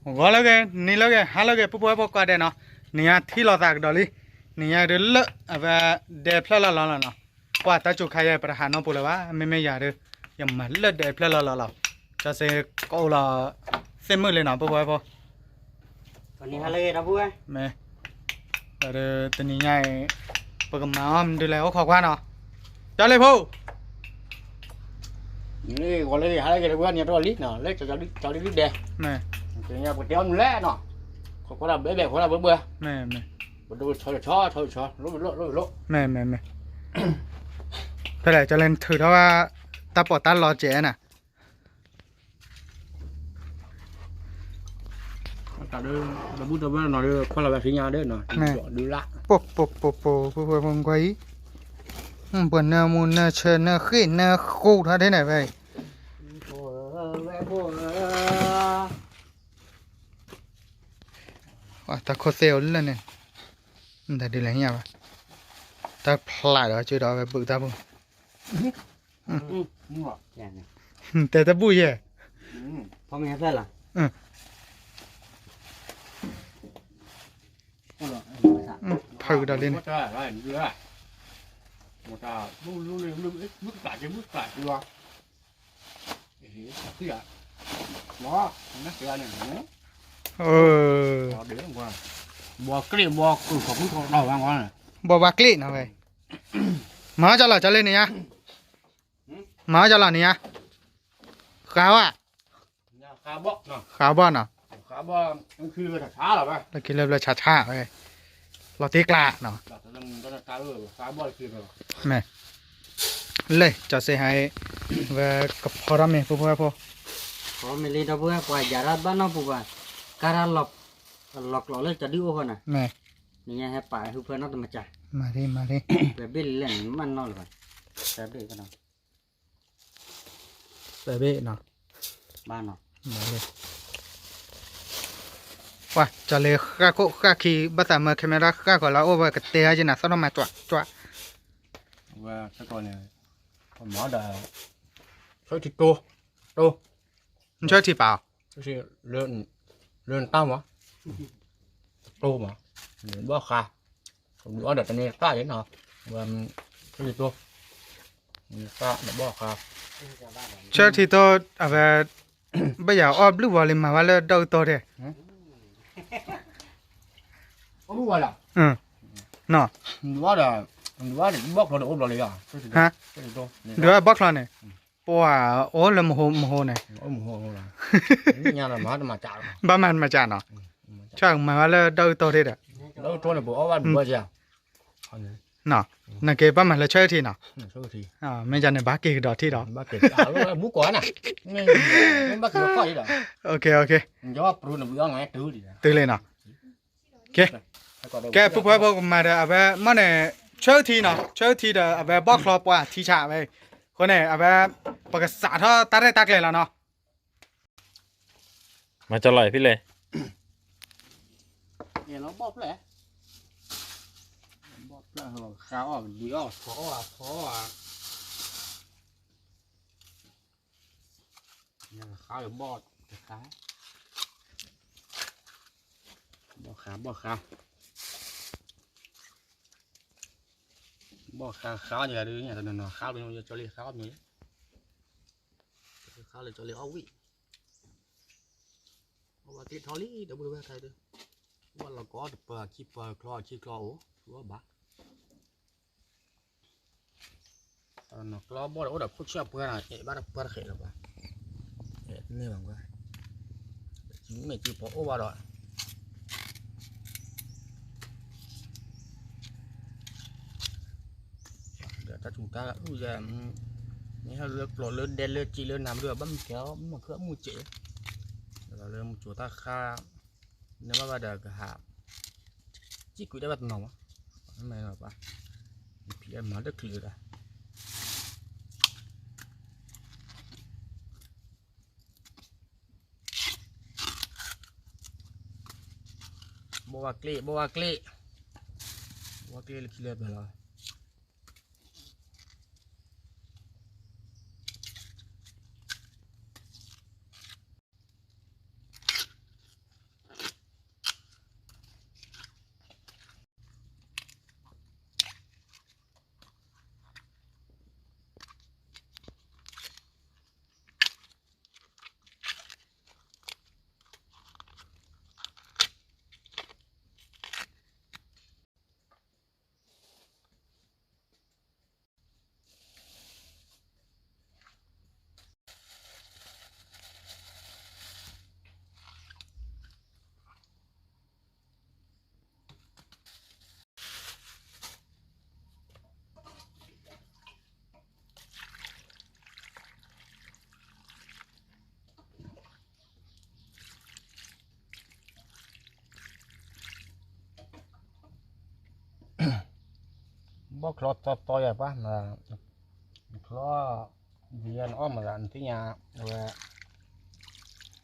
ဂီၤလၢအဂ့ၤ နံၤလၢအဂ့ၤ ဟါလၢအဂ့ၤ ပုၢ်ဖိဝဲၢ်ဖိကိးဂၤဒဲးနီၤ, နံၤညါထံၣ်လိာ်သးကဒီးလံ, နံၤညါဒုးလၢအဝဲဒဲဖျၢၣ်လီၢ်လီၢ်လီၤနီၤ, ပှၤတၢ်ကိၤခါယဲ ပတဟးနီတပူၤလၢၤဘၣ်, မ့မ့ၢ်ယၤဒုး ယမၤလၢဒဲဖျၢၣ်လီၢ်လီၢ်လီၤ, ကၠီစ့ကအိၣ်လီၤ သ့ၣ်မုၣ်လံနီၤ ပုၢ်ဖိဝဲၢ်ဖိ မ့ၢ် ဒီးတနံၤညါအံၤ ပကမၤအီၣ်မနုၤလဲၣ် အိၣ်ခိးကွၢ်နီၤ, ကၠီလ့ဖိ ဂီၤလၢအဂ့ၤ ဟါလၢအဂ့ၤ တဝဲန့ၣ် တလံနီၤ လၢကၠီဒုဒဲ မ့ၢ် ပကတဲအီၣ်မနုၤလဲၣ်နီၤ, ခိးကွၢ်တၢ်ဘဲဘဲ ခိးတၢ်ဘဲဘဲ မ့ၢ် မ့ၢ် ပဒိဆီဆီဆီဆီ လိၣ်လိၣ်လိၣ်လိၣ် မ့ၢ် မ့ၢ် မ့ၢ် ဖဲလဲၣ် ကၠီလ့နထုးထီၣ်ဘၣ် တၢ်ပီးတၢ်လီကဲးနၤ တၢ်ဒုး တဘူၣ်တဘၢနီၤဒုး ခွဲလီၤဝဲသ့ၣ်ညါဒုးနီၤ မ့ၢ် ဒုးလၢ ပိာ်ပိာ်ပိာ်ပိာ် ပှၤနၢမူနၢဆၢနၢဃ့ၢ်နၢဃိထီၣ်ဒ်န့ၣ်ဝဲအံၤ တၢ်ခိၣ်သ့ၣ်အိၣ်လၢန့ၣ် တၢ်ဒုးလဲၤညါဘၣ် တၢ်ဖျးဒီးကၢဒီးဝဲဘုးတၢ်ပူၤ တဲတဘူၣ်ယဲၢ် ဖးကဒီးလံန့ၣ် ဘီကျ့ၣ်နီၤဝဲ မၤအီၣ်ကလီၤကလီန့ၣ်ညါ ဃါဝဲ ဃါဘီနီၤ လၢခံလၢဘျီဆါဆါဝဲ လီၤတ့ကျးနီၤ မ့ၢ် လၢကၠီစ့ဟဲ ဝဲကဖီထီၣ်မ့ၤဖိဖိဝဲဖိ ဖီမ့ၤလံဒီပုၢ်ဝဲၢ်ပှၤယၤထီၣ်ဘၣ်နီၢ်ပူၤပှၤ ကါထီၣ်လီၤကျိးလၢကၠီဒုအိၣ်ဃီနီၤ မ့ၢ် နံၤညါဟဲပာ်ဟူဖၢနီၢ်တမၤစၢ် မၤရ့မၤရ့ ပှဲၤဘ့ၣ်လံလဲၣ်န့ၣ် မ့ၢ်နီၢ်လၢၤဘၣ် တၢ်ဘ့ၣ်ကနီၤ တၢ်ဘ့ၣ်နီၤ ဘၣ်နီၤ ပှၤ ကၠီလ့ဃၣ်ခိၣ်ဃၣ်ခံ ဘၣ်သးမၢ camera ဃၣ်ဃီလီၤ အိၣ်ဝဲကတဲဟဲက့ၤနၤ သီၣ်ထီၣ်မၤကွၢ်ကွၢ် ဝဲစ့ၢ်ကီးန့ၣ် ပမၤဒီး ဆၢထံတိ တိ နဆၢထံပာ်အီၤ လၢနတၢ်မၤ တိမၤ ဘီၣ်ဃါ ဒုးအီၣ်ဒီးတန့ၢ်တၢ်အံၤနီၤ ဝဲ ဆၢထံတိ တၢ်ဘီၣ်ဃါ ဆၢထံတိ အဝဲ ဘၣ်ယၤအီၣ်ဘျုးဝီလံ မၤဝဲလၢဒီအုၣ်တီထဲ နီၤ ဒုးအီၣ်ဒီး ဘီၣ်ချီန့ၣ် အိၣ်ဘျီလံ ဒုးအီၣ်ဘီၣ်ချီန့ၣ် ပှၤအိၣ်လၢမဟိမဟိန့ၣ် ဘၣ်မၤတမၤစၢ်နီၤ ဆၢမၤဝဲလၢဒီအုၣ်တီထဲဒီး နီၤ နက့ၤဘၣ်မၤလၢဆၢထံနီၤ မ့ၢ်ယၤန့ၣ် ဘၣ်က့ၤကဒီးထံၣ်ဒီး တုၤလံနီၤ ကဲ ပုၢ်ဖိဝဲၢ်ဖိကမၤဒီး အဝဲမ့ၢ်န့ၣ် ဆၢထံနီၤ ဆၢထံဒီး အဝဲဘီၣ်ချီပှၤထံဆးဝဲ အဃိန့ၣ် အဝဲ ပကစးထီၣ်တၢ်ရဲၣ်တၢ်ကျဲၤလီၤနီၤ မၤကလီၤဖဲလဲၣ် ဘီၣ်ဖျၢၣ် ဘီၣ်ဖျၢၣ် ဃါအီၣ် ဒုးအီၣ် ဖီအီၣ် ဖီအီၣ် ဃါဘီၣ်တခါ ဘီၣ်ဃါ ဘီၣ်ဃါ ဘီၣ်ဃါ ဃါအီၣ်တဂၤဒုး ညၣ်တနီၤနီၤ ဃါဘျီ ကၠီလ့ဃါအီၣ်မ့ၤ ဃါလၢကၠီလ့အီၣ်ဝံၣ် အဝဲကျ့ထီၣ်လံ ဒီပုၢ်ဝဲၢ်ခါဒုး ဘီၣ်လီၤကီတပၢၤခံပၢၤ ချီခံချီအိၣ် သူအီၣ်ဘၣ် နီၢ်ကျီဘီၣ်ဒီးအိၣ်ဒီးခိၣ်ဆၢပှဲၤနီၤ အဲၣ်ဘၣ်တပှဲၤတဃဲးလၢၤဘၣ် အဲၣ်တန့ၢ်ဘၣ်ကွၢ် မ့ၢ်က့ၤပှၤအိၣ်ဘၣ်ဒီး ဒီးတၢ်ထူးတၢ်အုၣ်ယဲ မ့ၢ်ဟဲလၢကျိးလၢဒဲလၢစံးလၢနၤမ့ၢ်ဘၣ်မ့ၢ်ကဲ မ့ၢ်ကဲမူၢ်စဲး ဒီးလၢမူၢ်စိၤတၢ်ဃါ နဘၣ်ဘၣ်ဒီးကဟး စံၣ်ကွံာ်ဒၣ်ဘၣ်တနီၤမး မ့ၢ်ဘၣ် ဖံးမၤလၢချုးဒီး ဘီၣ်ဝဲကျ့ ဘီၣ်ဝဲကျ့ ဘီၣ်ဝဲကျ့လၢခံလၢပျၢၤလီၤ. ဘီၣ်ချီတီတီယၤပှၤ, ချီ, ဒ်ယနအီၣ်မးသး နသ့ၣ်ညါ, အဝဲ,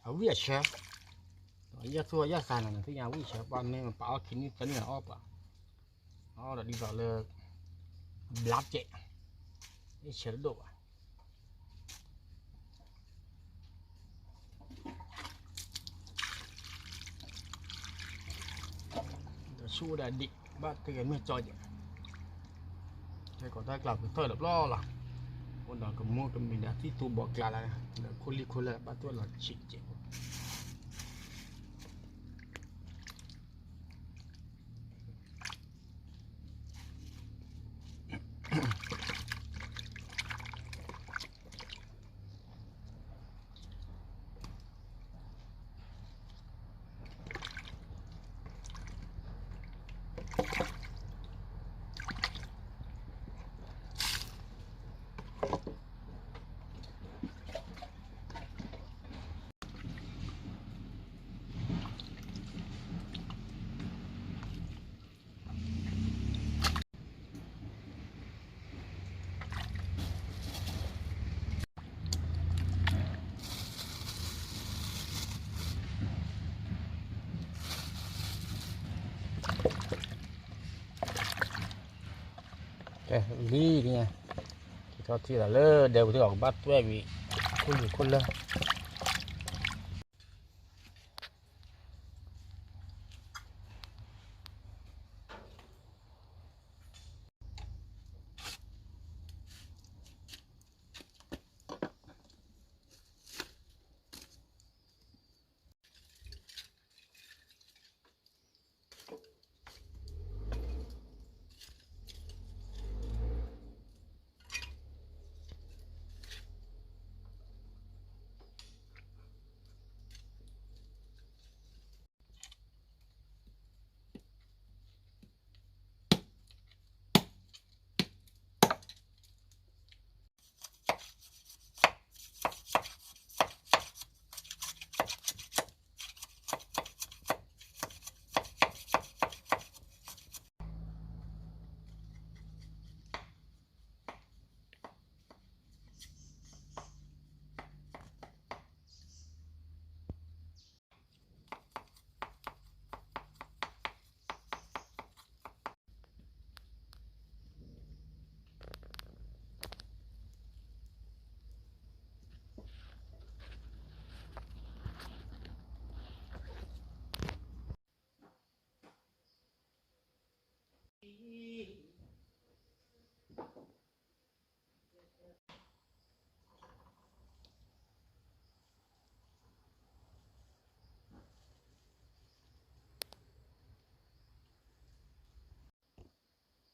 အဝံၣ်အဆၢ, ယဲၢ်သူၣ်ယဲၢ်သးန့ၣ် နသ့ၣ်ညါဝံၣ်အဆၢ ပှၤမ့ၢ်ပာ်အီၣ်ခံနံၣ်သၢနံၣ်န့ၣ်အီၣ်ပှၤ, အီၣ်ဒီးဒ်သိးလၢ, ဘျါကဲး, အဆၢတဒိၣ်ဘၣ် ဒီးဆူၣ်ဝဲဒၣ်ဒံး ဘၣ်တဂဲၤမ့ၢ်ကၠီယဲၢ်, ဟဲကီးတၢ်ကျးပူၤထီၣ်ဒီးဘျီလီၤ, အိၣ်ဒီးကမူၣ်ကမံၤဒီးသံၣ်သူဘီကျးလၢ, ဒီးခိၣ်လံၢ်ခိၣ်လၢဘၣ်တၢ်လီၤဆံးကဲး ကဲလံ, ကထီၣ်ထံၣ်သးလၢဒဲပူၤသ့ၣ်အီၤကဘၣ်တွဲၣ်ဝံၤ,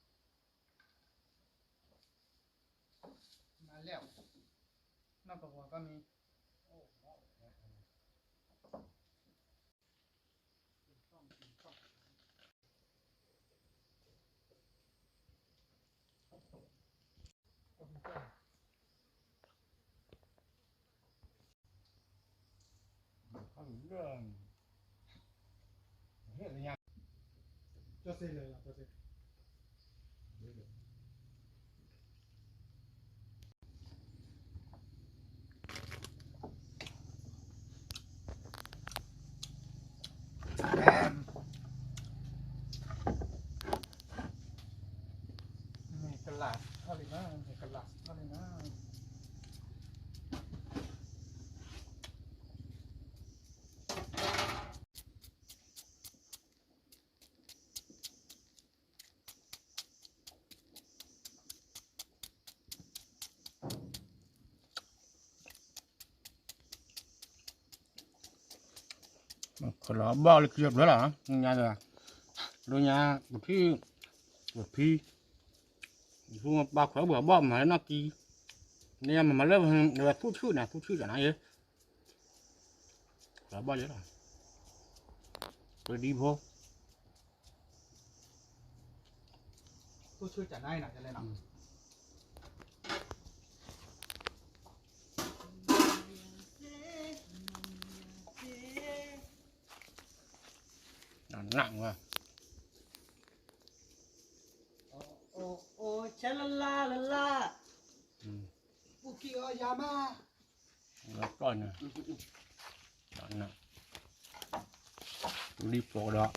ခိၣ်လံၢ်ခိၣ်လၢ မ့ၢ်ကလးထီၣ်လံနၤ, မ့ၢ်ကလးထီၣ်လံနၤ. ကလီၤဘီၣ်လၢခံဘျီလီၤ, ညါဒီး, ဒိညါ, ပဖံ, ပဖံ, ပှၤခွဲးဘၣ်ဘီၣ်မၤလၢနီၢ်ကံ, န့ၣ်မၤမၤလၢ, ဝဲသူၣ်ဆူၣ်န့ၣ် သူၣ်ဆူၣ်တၢ်နါယဲ, ကလီၤဘီၣ်ယဲလီၤ, ပဒံဖိ သူၣ်ဆူၣ်တၢ်နါအံၤနၤ ကလဲၤနၤ, နးဝဲ, အိၣ်, တဲလၢလၢလၢလၢ, ပူၤကံအီၤယၤမး, လၢကီၢ်န့ၣ်, လံပိဒီး,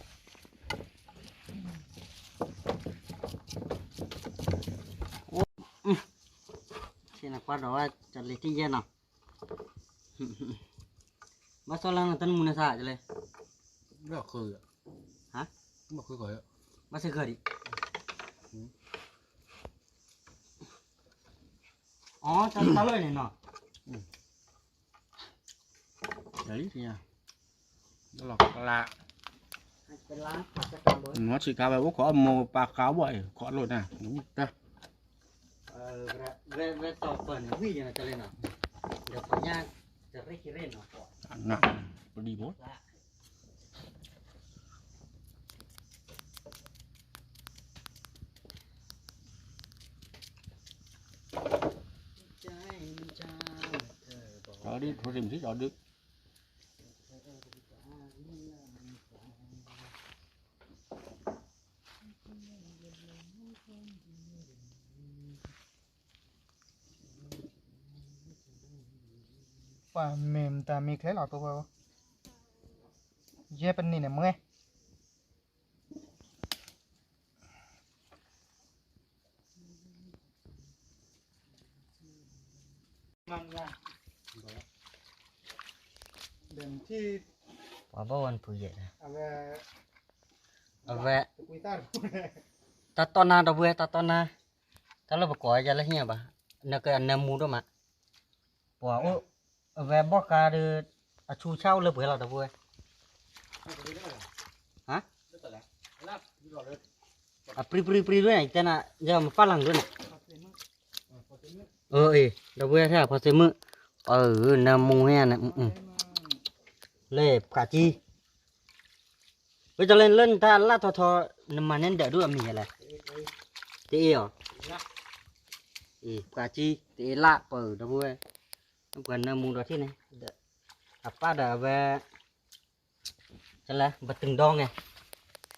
ဆ့နကွၢ်ဒီးဝဲ ကလံၤတယဲၢ်နီၤ, ဘၣ်စီလၢနတနမူနသးကလဲၣ်, ဘၣ်ဃု, ဘၣ်ဃုဃီ, ဘၣ်ဃုဃီဒံး, အီ တၢ်လီၢ်န့ၣ်နီၤ, လီၤကလး, နဆံးခါဝဲအိၣ်ခိးအမိၢ်ပၢ်ဃါဝဲအံၤ ခိးလိာ်တၢ်, ဝဲတီၤပၢၢ်န့ၣ်ဝံၣ်ယဲန့ၣ်တလဲနီၤ, ဒီးပညါတရ့ၣ်ခံရ့ၣ်နီၤ, ပဒံးဘိ ဒီးဒုး protein မ့ၢ်ဒီးဒုး, ပှၤမ့ၢ်တၢ်မ့ၢ်ချဲလီၤ ပဝဲ, ယဲပန့ၢ်န့ၣ်မွဲ ပှၤဘၣ်ဝဲနဖုယဲၢ်, အဝဲ, တၢ်တီၢ်နါဒီပုၢ်ဝဲၢ် တၢ်တီၢ်နါ, တၢ်လၢပကိးယၤလၢဟံၣ်ဘၣ်, နကနၢမူဒိၣ်မး, ပှၤအိၣ်, အဝဲဘီၣ်ဃါဒီး, အဆူဆၣ်အိၣ်လၢပှဲၤလီၤဒီပုၢ်ဝဲၢ်, အပြံပြံပြံဒိၣ်န့ၣ် ယတဲနၤ ယမၤဖးလၢ်ဒိၣ်န့ၣ်, အ့ၣ် ဒီပုၢ်ဝဲၢ်ထဲဖီသ့ၣ်မုၣ်, ပှၤဧၢ နၢမူဟဲန့ၣ်, လၢပှၤကံ ဝဲတလၢလၢနတၢ်လၢ်ထီထီ, နမၤန့ၢ်ဒၢးဒိၣ်အမံၤယဲလဲၣ်, တအ့ၣ်အီၤ, အ့ၣ် ပှၤကံ တအ့ၣ်လၢ်ပၢၢ်ဒီပုၢ်ဝဲၢ်, ပှၤနၢမူဒီးထံၣ်န့ၣ်, အပၢ်ဒီးအဝဲ, ကလဲၣ် ဘတုၤဒီန့ၣ်,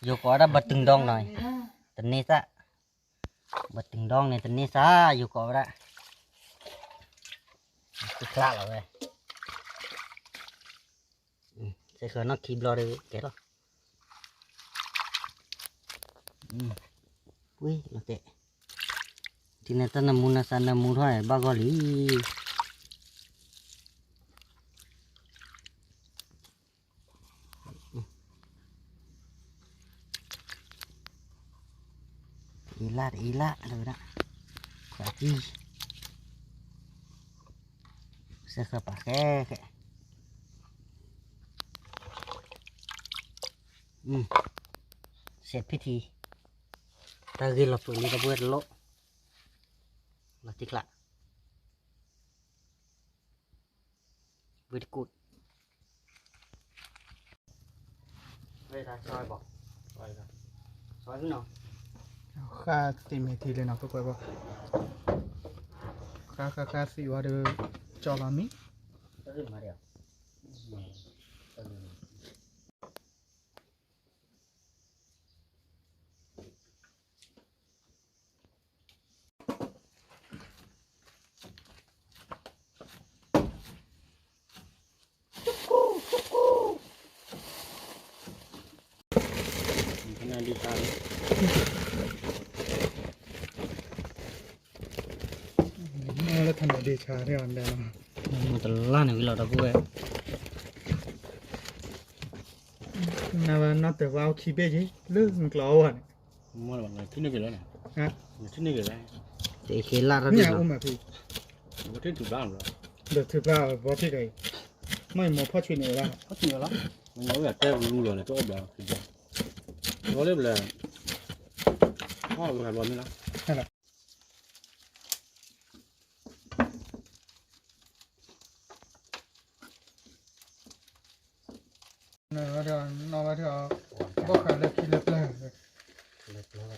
ယိၤကိးဝဲဒၣ်ဘတုၤဒီနီၤ, တန့ၢ်သၣ်, ဘတုၤဒီန့ၣ် တန့ၢ်သၣ် ယိၤကိးဝဲဒၣ်, တချါလီၤဝဲ စဲဃၢၤနီၢ်ခံဘျီဒီးကဲလီၤ, ဝံၤလီၤတဲာ်, ထံၣ်န့ၣ်တၢ်နၢမူနၢသးနၢမူထီၣ်ဘၣ်ဂီၢ်လံ, အ့လၣ်တအ့လၣ် လၢဝဲဒၣ်, ခွါကံ, စဲဃၢၤပာ်ဃဲဃဲ, စဲးဖံထံ, တၢ်ဂ့ၢ်လီၤပှဲၤလံတပှဲၤတလိၣ်, လီၤတံၢ်ချါ very good, ဃါသ့ၣ်မဲာ်ထံလၢနီၤ ပကွဲးဘၣ်, ဃါဃါဃါသံဝဲဒီး, ကၠီလီၤမံၤ လၢထးန့ၣ်ဒ့ဆါန့ၣ်အီၤဒဲးလီၤ, မတလါန့ၣ်ဝံၤလီၤဒီပုၢ်ဝဲၢ်, နဝဲနီၢ်တၢၤဝါအိၣ်ခံဘ့ၣ်က့ၤ လၢနကျီအိၣ်ဝဲန့ၣ်, မ့ၢ်လၢနထံၣ်န့ၢ်က့ၤလဲၣ်, နထံၣ်န့ၢ်က့ၤလဲၣ်, တ့ၢ်ဃ့လၢ်ထီၣ်ဒံးလီၤ, အိၣ်မးဖံ, ဒီးထုးဖျါ, ဒီးထုးဖျါဘီထံၣ်ဒီး, မ့ၢ်ယမိၢ်ဖီၣ်ဆွံန့ၣ်ဝဲဒၣ်, ဖီၣ်ဆွံဝဲလီၤ, မ့ၢ်ညါဝဲတဲလူလီၤန့ၣ် တအိၣ်ဘျီ, ဝဲလၢဘျီ, ဟီၣ်ဝဲဟးဘျီမ့ၢ်လီၤ နီၢ်ဝဲထံၣ်, ဘီၣ်ဃးလၢခံလၢပျၢၤ, လၢ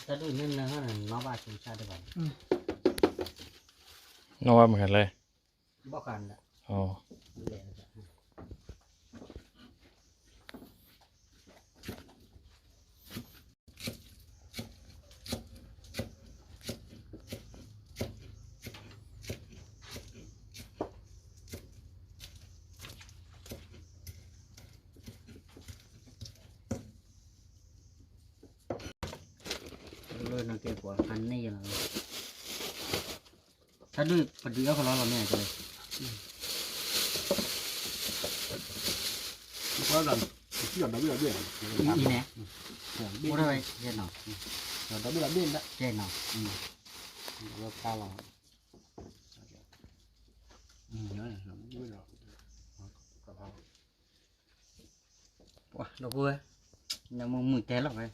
တၢ်ဒိၣ်န့ၣ်နၢ်ဟီန့ၣ် နီၢ်ဘၣ်ဆူၣ်ဆၣ်တဘၣ်, နီၢ်ဘၣ်မ့ၢ်လဲၣ်, ဘီၣ်ဃးန့ၣ်, အၢ လဲၣ် လၢ လၢ နကဲပှၤဖးန့ၢ်ယလီၤ, တၢ်ဒုးပဒုးအီၣ်ကလီလီၤမ့ၢ်ကလဲၣ်, အံၤန့ၣ်, အိၣ်ဒၣ်ဝဲယဲနီၤ, ယဲနီၤ, ဖးလီၤ, ပှၤလီၤပူၤဝဲ, နမုၢ်မုၢ်တဲလီၤဝဲ,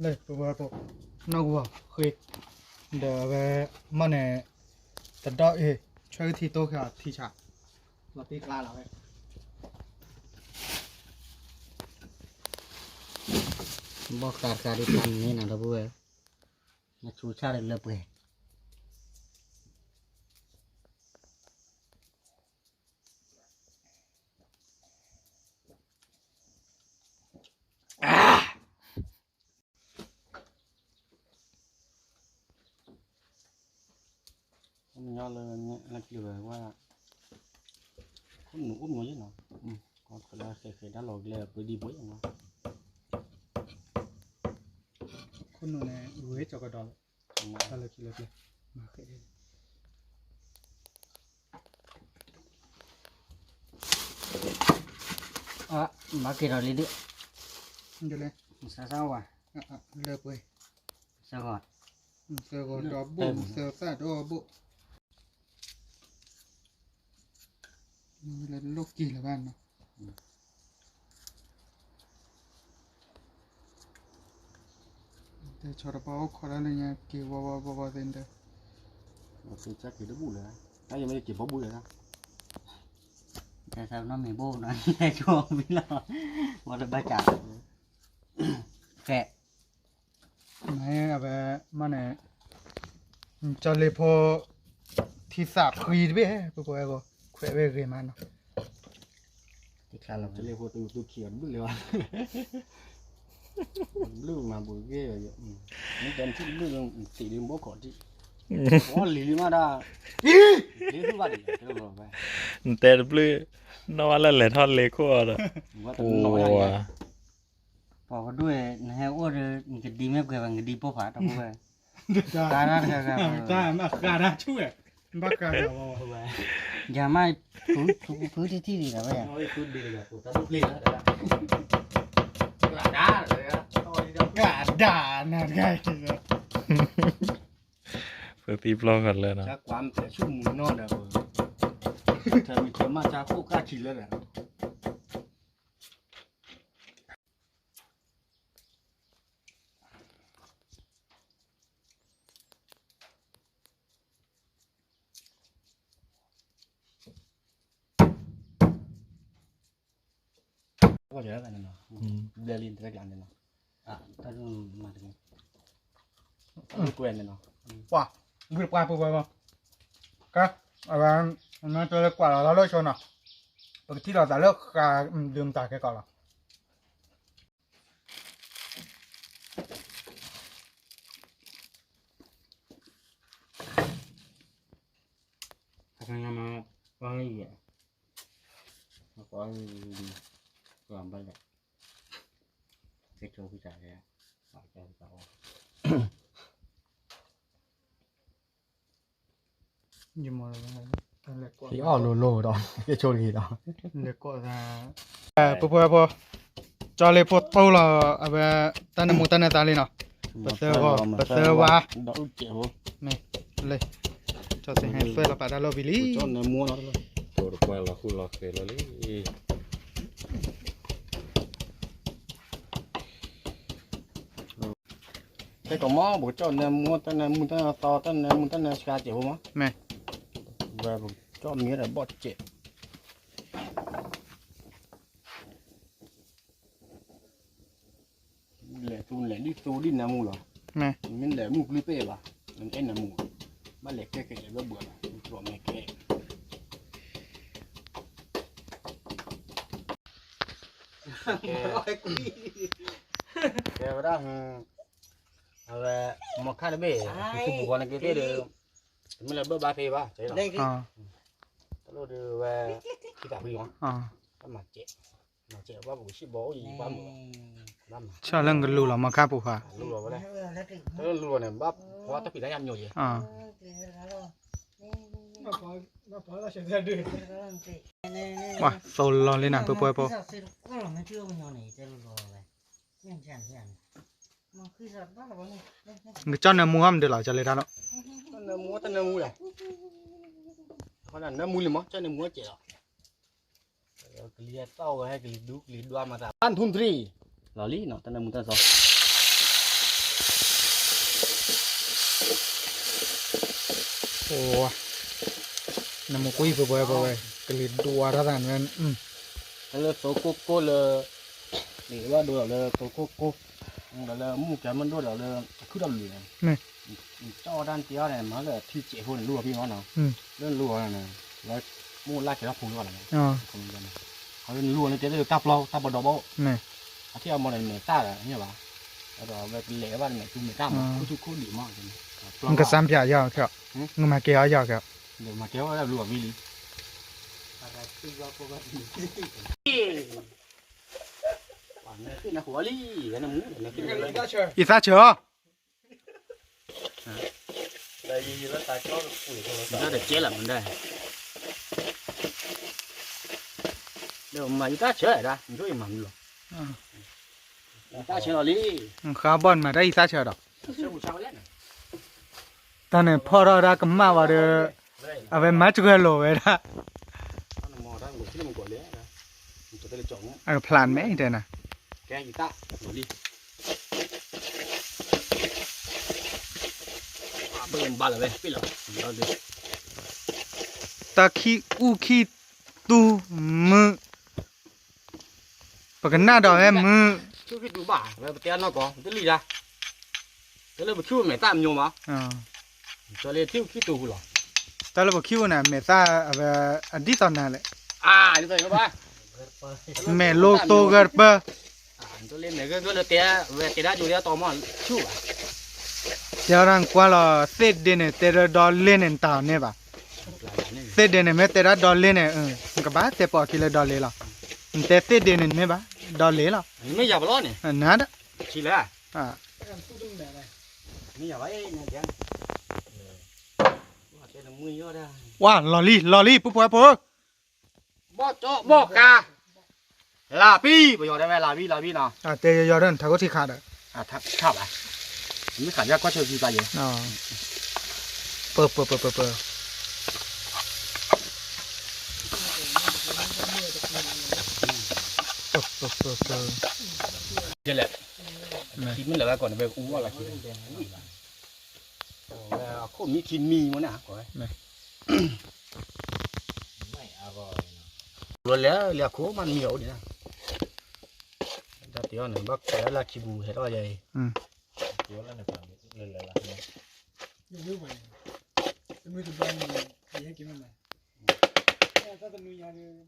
လၢပဝဲဖိ, နီၢ်ကဝီၤဃ့, ဒီးအဝဲ, မ့ၢ်န့ၣ်, တဒီအ့ၣ်, ဆွဲကထံတိခဲအီၤထံဆး, လီၤတံၢ်ကျါလီၤဝဲ, ဘီၣ်ဃးတဃးဒ်ဖးန့ၣ်နၤဒီပုၢ်ဝဲၢ်, နဆူးဆါဒီးလၢပှဲၤ ညီလၢလၢကလၢၤဝဲ, ခိၣ်နူာ်အိၣ်မူယဲနီၤ, ကီၢ်လၢဃဲဃဲဒၣ်လီၤကျဲပှ့ၤဒံပှ့ၤနီၤ, ခိၣ်နူာ်န့ၣ် ဝဲကီကဒီးလီၤ, တၢ်လၢခံလၢကျဲ, မၤဃဲ, မၤက့ၤဒီးလံဒုး, စါစါဝါ, လၢပှဲၤ, စါဂီၤ, စါဂီၤဒီဘိၣ်, စါသၣ်ဒီဘိၣ်, လၢလိၣ်က့ၤလၢၤဘၣ်နီၤ, တဲဆီတပှၢ်အိၣ်ခိးဒၣ်လၢညါက့ၤဝီဝီဝီဝီသ့ၣ်ဒၣ်, က့ၤတဘူၣ်လၢၤ, တၢ်ယမ့ၢ်က့ၤဘီဘူလၢၤ, တၢ်နီတမံၤဘိနီၤ, တဲဆိမံၤလီၤ, ဝီတဘၣ်ကး, ကဲ မ့ၢ်အဝဲ, မ့ၢ်န့ၣ်, ကၠီလ့ဖိ, ထံသးဖှံတဘ့ၣ် ပပှဲၤဂီၤ, ခွဲးဝဲဂ့ၤမးနီၤ, ကၠီလ့ဖိတဘျုးခံဂၤတဘျုးလၢၤဘၣ်, တဘျုးမၤဘူးက့ၤ, မ့ၢ်တဲနထံၣ်တဘျုး, တ့ၢ်ဒ်ဘိခိးထံၣ်, အီလံၤလံမးဒၣ်, လ့ဘၣ်ဒ်, နတဲတဘျုး, နီၢ်ဝဲလၢလဲၤထီၣ်လ့ခိၣ်အီၤဒီး, ပှၤ, ပှၤကဒိၣ်, နဟဲအိၣ်ဒီး နကဒံမ့ၢ်ပှဲၤဘၣ် နကဒံပိၢ်ဖးတၢ်ဖိဝဲ, တၢ်တဂၤဂၤ, တၢ်မၤဃးတၢ်ဆူၣ်ဝဲ, ဘၣ်ဃးတၢ်ဝဲ, ယၤမး, ဖုထံထံဒံးတၢ်ဝဲယၤ, ကဒၣ်နတဂၤအံၤ, ပသံပျီဃီလၢနီၤ, ကွၢ်မ့ၢ်ဆူၣ်မုာ်နီၢ်ဒီး, ထၢမ့ၢ်ထၢမး ဆါခိၣ်ကၢ်ထံးလၢဒီး ဘျဲၣ်လံတၢ်ကျါန့ၣ်လီၤ, တၢ်မၤတက့ၢ်, ကွၢ်, ဂုၢ်တပှၢ်ပှဲၤပှဲၤမး, ကဲ, အဝဲ, နတဲလၢကွၢ်လီၤလၢဆိနီၤ, ပကထံၣ်လီၤသးလၢဃာ်ဒုးမတၤကဲကီးလီၤ. ယအီၣ်လိၤလိၤဒီး ယဆိကမိၣ်ဒီး ပှဲၤပှဲၤဖိ, ကၠီလ့ဖိတိၢ်လီၤ အဝဲ တၢ်နၢမူတၢ်နၢသါလံနီၤ, ပသၢဂီၤ ပသၢဝါ, မ့ၢ်လၢ ကၠီသ့ၣ်ဟဲသွဲၣ်လီၤပာ်တၢ်လိၣ်ဘံလံ, တိၢ်တပှဲၤလီၤဃုလီၤဃဲၤလီၤလံ. ခဲကီးမး ပကကၠီၣ်နၢမူ တၢ်နၢမူ တၢ်နၢသီ တၢ်နၢမူ တၢ်နၢဆှါစဲးဖိမး, မ့ၢ် ဝဲပကကၠီၣ်မံၤဒီးဘီၣ်စဲး, လဲၤသူလဲၤဒ်သူဒ်နၢမူလီၤ, မ့ၢ်လဲၤမုၢ်ပျံၤပဲၢ်ဘၣ်, နအဲၣ်နၢမူ, ဘၣ်လဲၤကဲကဲလဲၤဘၢဘၢလီၤ, တြီၣ်မဲာ်ကဲ ကဲဝဲဒၣ်, အဝဲ မီၤခါတဘ့ၣ် ပူၤပူၤဃီန့ၣ်က့ၤသ့ၣ်ဒီး, တမ့ၢ်လၢဘၢၣ်ဘၣ်ဖဲဘၣ်, တလိၣ်ဒုးဝဲ, ခံသးဖှံမး, တၢ်မၤစဲး, ဘၣ်ပူၤဆံၣ်ဘီအိၣ်ယံၤဘၣ်မုာ်, ဘၣ်မုာ်, ဆီၣ်လၢကလူလီၤမီခါပူၤဃီ, လူလီၤဝဲလဲၣ်, လူလီၤန့ၣ် ဘၣ်ဖီတပံးတၢ်ညၣ်မညိးယဲ, သိလီၤလံနၤ ပပှဲပှဲပှဲ, ကကၠီၣ်နၢမူဟီၣ်မဒုးလီၤ ကၠီၣ်လၢတၢ်လီၤ, နၢမူတၢ်နၢမူလဲၣ်, နၢမူလံမီၢ် ကၠီၣ်နၢမူကဲးလီၤ, ကလံၤဟဲသီၣ်ဝဲဟဲကလံၤဒူကလံၤဒွါမၤသး one two three, လီၤလံနီၤ တၢ်နၢမူတၢ်သီ နၢမူကွံာ်ပဝဲပဝဲ ကလံၤဒွါထီၣ်သးန့ၣ်, လၢသိကိၢ်ကိၢ်လၢ, န့ၣ်ဘၣ်ဒိဒီးလၢသိကိၢ်ကိၢ်, ဒီးလၢမူကဲမ့ၢ်ဒိၣ်ဒီးလၢ, အခုၣ်ထီၣ်ဘျုးန့ၣ်, ကၠီၣ်တၢ်တ့အီၤန့ၣ် မၤလၢထံစဲးဖိန့ၣ် လူအီၤဖဲမီၢ်နီၤ, လၢလူအီၤန့ၣ်, လၢမိၢ်လၢ်ကဲထီၣ်ဖိလီၤလီၤ, နလူအီၤန့ၣ်တဲလၢတၢ်ပျီတၢ်ပဒီဘၣ်အိၣ်, အထံၣ်အမီၢ်န့ၣ်မဲာ်သၣ်ဒီးမ့ၢ်ဘၣ်, ဒီးဝဲကလဲၤဘၣ်န့ၣ်မဲာ်သူမဲာ်သၣ်မီၢ် ခူၣ်ထူခူၣ်ဒံးမီၢ်, နကစၢ်ပၠးယီၤခဲအီၤ, နမၤကဲအီၤယီၤခဲအီၤ, မၤကဲအီၤလူအီၤဖဲလံ ယသၣ်ဆၢအီၤ, တကဲလၢမနုၤ, ဒီးမၤယသၣ်ဆၢဒၣ် ယမၤမနုၤလီၤ, ယသၣ်ဆၢလီၤလံ, ဃါဘီၣ်နမၤတၢ်ယသၣ်ဆၢဒီး, တၢ်န့ၣ်ဖီၣ်ထီၣ်ဒၣ်ကမၣ်ဝဲဒီး, အဝဲမၤစှၤလိာ်ဝဲဒၣ်, အကဖျါမဲတဲနၤ, တၢ်ခံအူခံတူၢ်မုာ်, ပကနၣ်ဒီးဝဲမုာ်, ထံၣ်ခံတူၢ်ဘၣ် ဝဲပတဲအနီၢ်ကီၢ် တလံၣ်ဒၣ်, တလၢပခံမဲာ်သၣ်မညိမး, လၢထံၣ်ခံတူၢ်ပူၤလီၤ, တၢ်လၢပခံအိၣ်န့ၣ် မဲာ်သၣ်အဝဲ, အဒ်သိးနၤလဲၣ်, ဒ်သိးဘၣ်, မဲာ်လိတိၢ်ဂၢၢ်တပၢၢ် တလၢမဲာ်ဂၢၢ်ဂၢၢ်လၢတဲ, ဝဲတဲဒၣ်ယိၤလၢအတီမီၢ်ဆူၣ်ဘၣ်, တဲအီၤဒၣ်နကွၢ်လီၤ သ့ၣ်ဒ့န့ၣ် တဲဒီးဒီလ့န့ၣ် နတၢ်အီၤန့ၢ်ဘၣ်, သ့ၣ်ဒ့န့ၣ် မ့ၢ်တဲဒၣ်ဒီလ့န့ၣ်, နကဘၣ်တဲပိာ်အခံလၢဒီလ့လီၤ, နတဲသ့ၣ်ဒ့န့ၣ် နမ့ၢ်ဘၣ်, ဒီလ့လီၤ, နဒၣ်, ဝါ လီၤလံ လီၤလံ ပူဖိဝဲဖိ ဘီၣ်ကၢ, လၢပံ, ပယီၤတဲဝဲလၢပံ လၢပံနီၤ, တဲယီၤဒီး ထးခိၣ်ထံခးဒီး, ထးခးဘၣ်, မ့ၢ်ခးယကွၢ်ဆိသံသးယဲ, ပၢ, ပၢ, ပၢ, ပၢ, ပၢ, ပၢ, ပၢ, ပၢ, ယဲလဲၣ်, မ့ၢ်လၢကီၢ်န့ၣ် ဝဲအူဝဲလီၤခံ ဝဲအခိၣ်မံခံမံမ့ၢ်န့ၣ်, လၢလဲၤ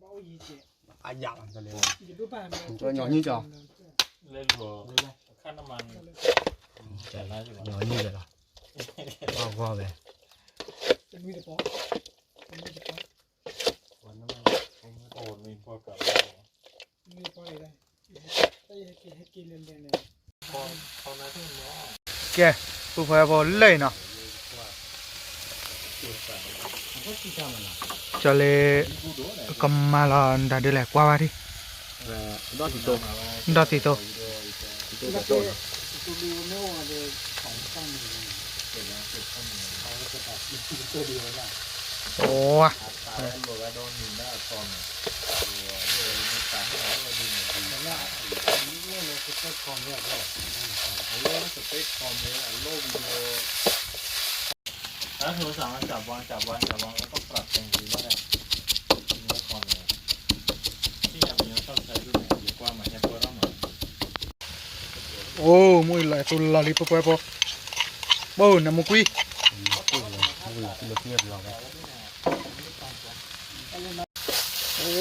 လၢအခိၣ်မးနမံၤအအိၣ်ဒံး, တၢ်တ့အီၤန့ၣ် ဘၣ်ခွဲးလၢခံပူၤဟဲထီၣ်ယဲအံၤ, တမ့ၢ်တဘၣ်န့ၣ် ယဟဲက့ၤမးမး, အယၣ်လီၤ, ညီနုၢ်ကီး, ညီနုၢ်ကီးလီၤ, ကဲ, ပူဖိဝဲဖိလၢအံၤနီၤ, ကၠီလ့, ကမၤလီၤနတၢ်ဒုးလဲၣ် ကွၢ်ဝဲဒၣ်, ဒီးသံသိ, အိ, အိ, မူလီၤသူလီၤလံ ပှဲၤပှဲၤပှဲၤ, ဘိနမူကွံာ်,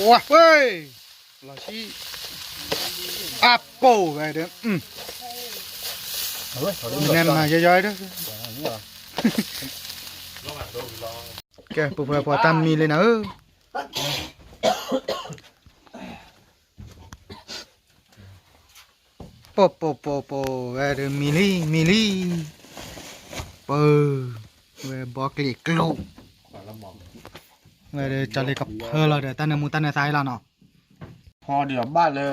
ဝါ, လီၤဆံ, အပိာ်ဝဲဒီး, နဲမၤယီယီဒီး, ကဲ ပှဲၤပှဲၤပှဲၤ တၢ်မံလံနၤဧၢ. ပိၢ်ပိၢ်ပိၢ်ပိၢ် ဝဲဒၣ်မံလံ မံလံ, ပၢ်, ဝဲဘီကျံာ်ကျိၣ်, ဝဲဒၣ်ကၠီလ့ကဖၢလီၤဒီး တၢ်နၢမူတၢ်နၢသါအံၤလီၤနီၤ, ဖီဒံးအဘၣ်လၢ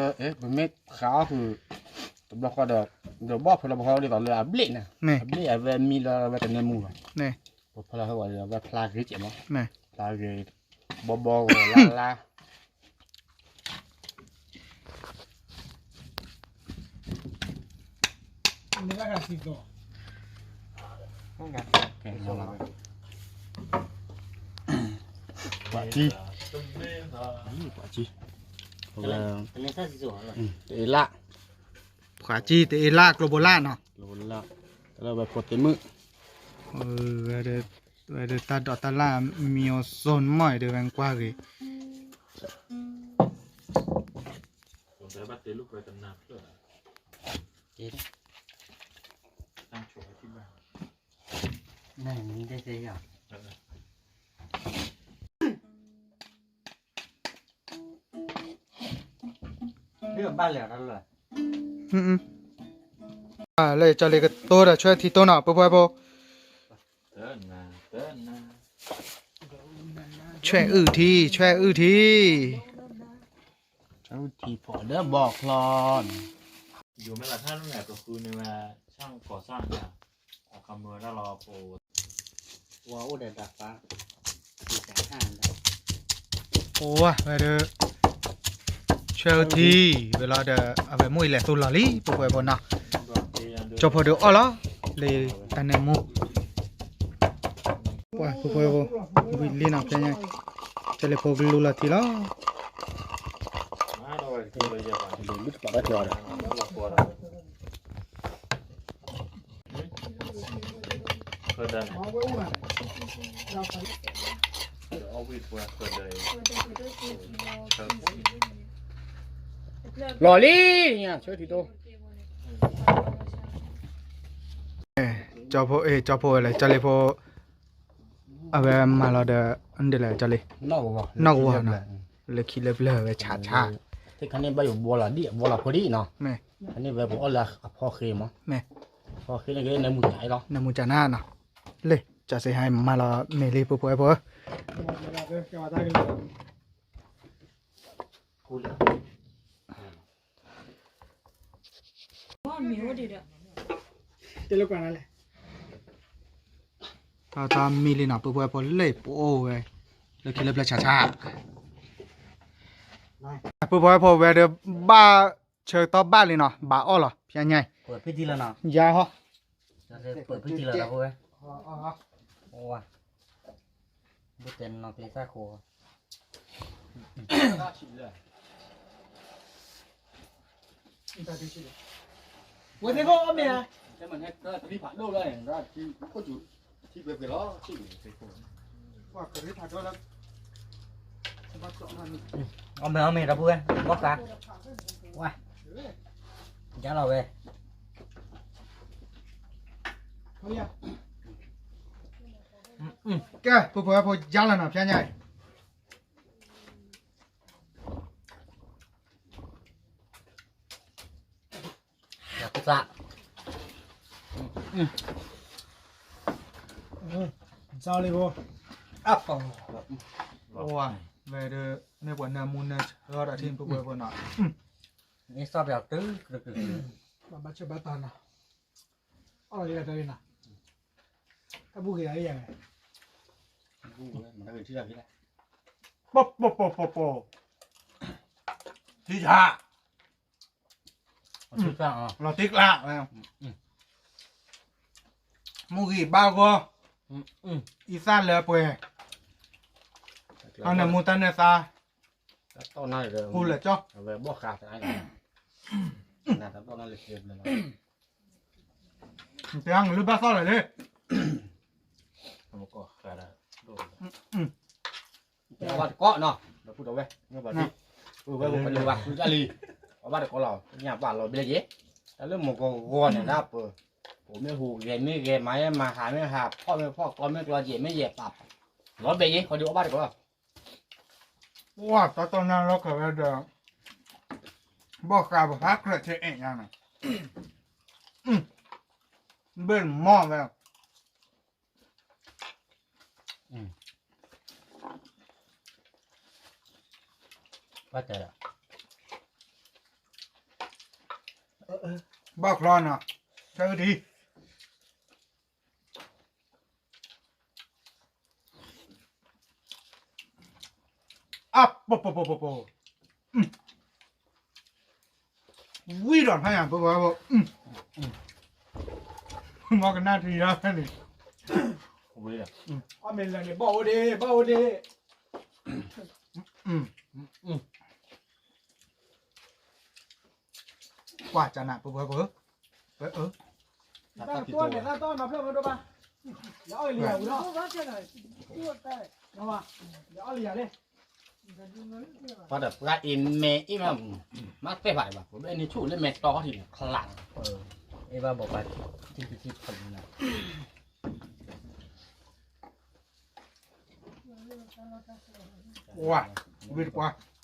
ပမ့ၢ်ဃးအီၣ်ဃုာ် တဘျီဃီဒီး ဒီးဘီၣ်ဖဲလီၤပဃီဒ်သိးလၢအဘျ့ၣ်န့ၣ်, အဘျ့ၣ်အဝဲမံလၢဝဲတနၢမူဘၣ်, ပဖဲလီၤဟဲဝဲဒီး အဝဲဖျါဂ့ၤကဲးမး, ဖျါဂ့ၤ, ဘီဘီဂီၤလါလါ ပှၤကံ, ပှၤကံ, တအ့လၣ်, ပှၤကံတအ့လၣ် ကျိဘိလၣ်နီၤ, ကျိဘိလၣ်, တလၢဝဲဖိတ့မုၣ်, ဝဲဒၣ်တၢ်ဒိးတၢ်လၣ်မံအီၤစိနမီၢ်အံၤဒီး ဝဲကွၢ်ဂ့ၤ လၢကၠီလ့ကတိဒီး ဆွဲထံတိနီၤ ပှၤပှဲၤဖိ, ဆွဲအုၣ်ထံ ဆွဲအုၣ်ထံ, ဆွဲအုၣ်ထံဖီဒီးဘီချီန့ၣ်, ယိၤမ့ၢ်လီၤထါန့ၣ် ကဃုန့ၢ်ဝဲ ဆၣ်ကီၢ်ဆၣ်န့ၣ်, အခီမ့ၢ်ဝဲဒၣ်လီၤဖိ အိၣ်ဝဲဒၣ်, ဆွဲအုၣ်ထံ, ဝဲလီၤဒီး အဝဲမ့ၢ်အံၤလဲၤသိလီၤလံ ပှၤပှဲၤဖိနီၤ, ကၠီဖိဒီးအီၣ်လီၤ, လၢတၢ်နၢမူ, ပှၤပှဲၤဖိ, ဝံၤလံနီၤ ဖဲညါ, ကၠီလ့ဖိကလူလီၤထံလီၤ လီၤလံ, ညါ ဆွဲထံတိ, ကၠီဖိ, ကၠီဖိဝဲလဲၣ် ကၠီလ့ဖိ, အဝဲမၤလီၤဒီး ဒ်လဲၣ် ကၠီလ့, နီၣ်ကဝီၤနီၤ, လၢခံလၢပျၢၤဝဲဆးဆး, ခါန့ၣ်ဘၣ်ယိၣ်ဘီလီၤဒံၣ် ဘီလီၤဖိဒံၣ်နီၤ, ခါန့ၣ်ဝဲပအီၣ်လၢအဖီဃ့မး, ဖီဃ့န့ၣ်က့ၤနၢမူကနၣ်အံၤလီၤ, နၢမူကနၣ်နီၤ, လၢ ကၠီစ့ဟါမၤလီၤမ့ၢ်လံ ပှၤပှဲၤဖိ တၢ်တၢ်မံလံနီၤ ပှၤပှဲၤဖိလၢပအိၣ်ဝဲ, လၢခံလၢပျၢၤဆးဆး, ပှၤပှဲၤဖိဝဲဒီးဘၣ်ဆၢကတီၢ်ဘၣ်လံနီၤ ဘၣ်အီၣ်လီၤ ဖဲညါ, ယၤဟီ ပတဲနီၤပလ့သၣ်ခိၣ် ဝဲသ့ၣ်ခိၣ်အီၣ်မ့ၢ်ဧါ, အီၣ်မ့ၢ်အီၣ်မ့ၢ်ဒီပုၢ်ဝဲၢ် ဘီၣ်ဃး, ဝဲ, ယါလီၤဝဲ ကဲ ပှၤပှဲၤဖိယါလီၤနီၤ ဖဲညါအံၤ သး, ကၠီလ့ဖိ, အပီၤ, ဝဲဒီး မ့ၢ်ပှၤနၢမူနၢဆၢထီၣ်ဒၣ်ထံၣ်ပှၤပှဲၤဖိနီၤ, မ့ၢ်စီၣ်ပျီတုၤ, ဘၣ်ဆၢဘၣ်တီၤနီၤ, အီၣ်လီၤလံတၢ်လံနီၤ, တၢ်ဘူၣ်ဂ့ၤဂ့ၤယၤ, ပိၢ်ပိၢ်ပိၢ်ပိၢ်ပိၢ်, ထံဆး လီၤတံၢ်ကျါ, မူဂံၢ်ဘါဂီၤ, အံသၣ်လၢပှဲၤ, အနၢမူတၢ်နၢသါ, ဃူလၢာ်ကၠီ, တဲဟါငလုၢ်ဘၣ်သီၣ်လၢာ်လံ အဘၣ်တကိးနီၤ ဒီပုၢ်ဒီဝဲၢ်, ဝဲပကလဲၤဝဲဃုတၢ်လံ, အဘၣ်တကိးလီၤ ညၣ်ပာ်လီၤဘျဲက့ၤ, တၢ်လၢမုၢ်ကဂီၤန့ၣ်ဒၣ်ပ, ပိာ်မ့ၢ်ဟူးဂဲၤမ့ၢ်ဂဲၤ မၤဟဲမၤဟးမ့ၢ်ဟး ဖီၣ်မ့ၢ်ဖီၣ် ကျီမ့ၢ်ကျီ ယဲၢ်မ့ၢ်ယဲၢ်ပာ်, လီၤဘျဲက့ၤ ခီဒုးအဘၣ်တကိးလီၤ, ပှၤတၢ်တီၢ်နၢ်လီၢ်ခၢးဝဲဒီး, ဘီၣ်ဃးပဖးကြၢးထဲအဲၣ်ညါနီၤ ဘ့ၣ်မီၢ်ဝဲ, ဘၣ်တဲလီၤ, ဘၣ်ချီနီၤ, ဆၢကတံၤ အပပပပပ, ဝံၤဒီးဖးယံၤပပှၤဖိ, မီကနၣ်ထံလီၤန့ၣ်, ဝံၤဒီး, အီၣ်မ့ၢ်လၢာ်န့ၣ် ဘၣ်အိၣ်ဒ့ ဘၣ်အိၣ်ဒ့, ကွၢ်ကနၣ်ပပှၤဖိ, ပအၢ, တၢ်တၢ်တီတီန့ၣ် တၢ်တီနီၤဖျၢၣ်မဒိၣ်ဘၣ်, ယအီၣ်လံယၤဝံၤလီၤ, ယအီၣ်လံယၤလံ, ပှၤဒီးပှၤအံၤမဲအံၤမး, မ့ၢ်တဲဖးအံၤဘၣ် ပဘၣ်န့ၣ်ဆူၣ်လၢမဲာ်တီထံၣ်န့ၣ် ခလး, အ့ၣ်ဘၣ်ဘီပှၤထံထံထံထံဖးလံနၤ, ဝါ, ဝံၤတပှၤ